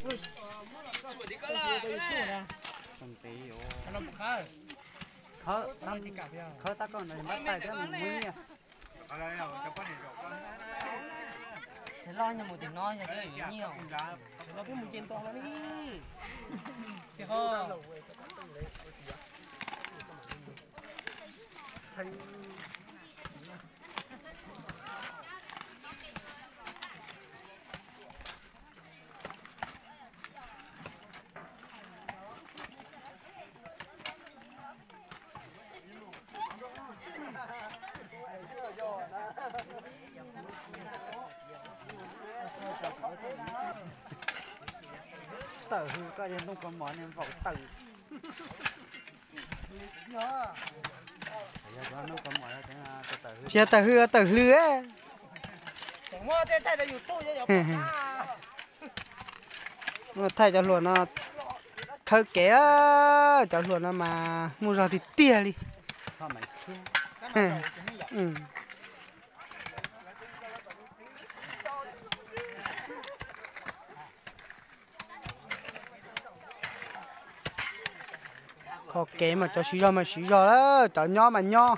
Khawb, khawb tab koj no mas tais thiab mus muab nyiaj. Tes loj nyob mus tim no yog cov yuav nyiaj. Tes loj peb mus nce nto no ne. Tes ho. Tawm hws koj yog Nuj Kaus Mom niag npaum tawm. Tsis yog tawm hws, tawm hlwb. Thaij cov hluas no khawb kev, cov hluas no mas muaj zog tiag tiag li. Kho kev mas cov siv zog mas siv zog, cov nyob mas nyob.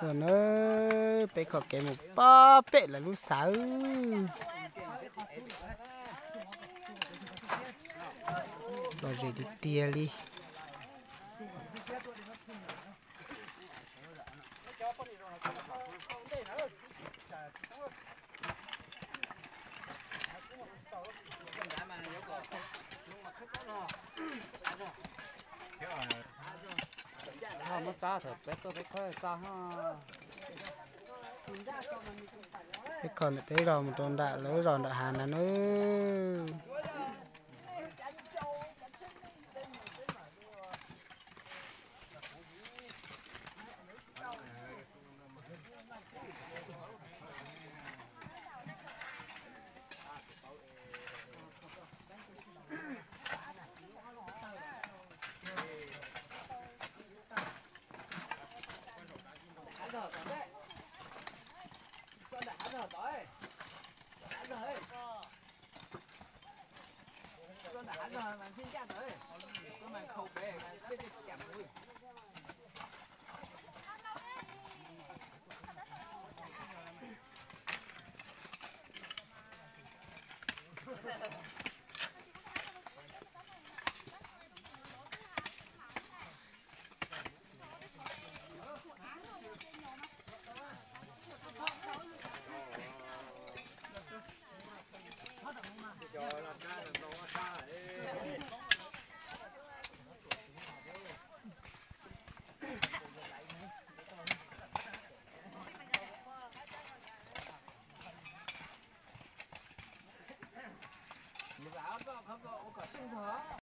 Ua na, peb kho kev mus pab pem lawv lub xav. Lom zem tiag tiag li. Muab tsa thaum peb tuaj peb khawb tsa ho. Peb kho ntawm peb zos mus rau nram lawv zos nram hav ntawd na.